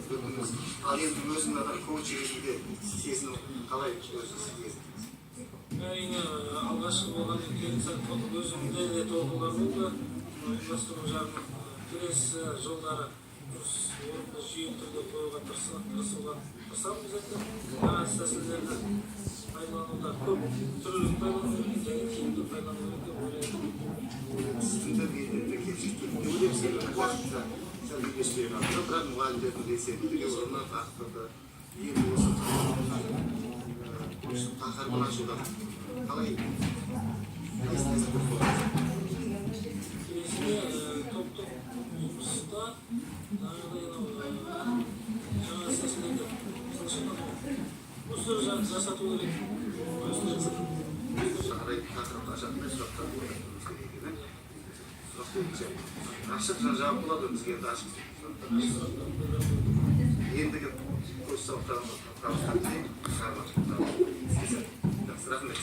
Өттіңіз. Ал енді өзің ана коуч ретінде сезіну қалай, өзіңіз сезіндіңіз? Әрине, алғашқы болғаннан кейін сәл өзімде де толқулар болды. Ұйымдастыру жағынан келесі жолдары дұрыс, орынды, жүйелі түрде қоюға тырысамыз. Енді жаңа әдіс тәсілдерді пайдалануда көп түрлілік пайдалану керек және тиімді пайдалану керек деп ойлаймын. Сіздің де, менің де келешекте деп ойлаймын, себебі уақытта сәл үйлеспей қалды, бірақ мұғалімдердің белсенділігі оны арттырды. Енді осы тақырыбын ашуда қалай, қайсы тәсілді қолдансың? Келесіде топтық жұмыста жаңағыдай анау жаңа әдіс тәсілдерді, мысалы үшін, анау постер жасату керек, постер жасату. Қарай, тақырыпты ашатындай сұрақтар қоюымыз керек екен, иә? Сұрақ бойынша ашық жаңа жауап болады бізге енді, ашық сұрақтар. Сұрақтар қойған. Ендігі көз сабақтарыңызға табыстар тілеймін, шығармашылық. Жақсы, рахмет.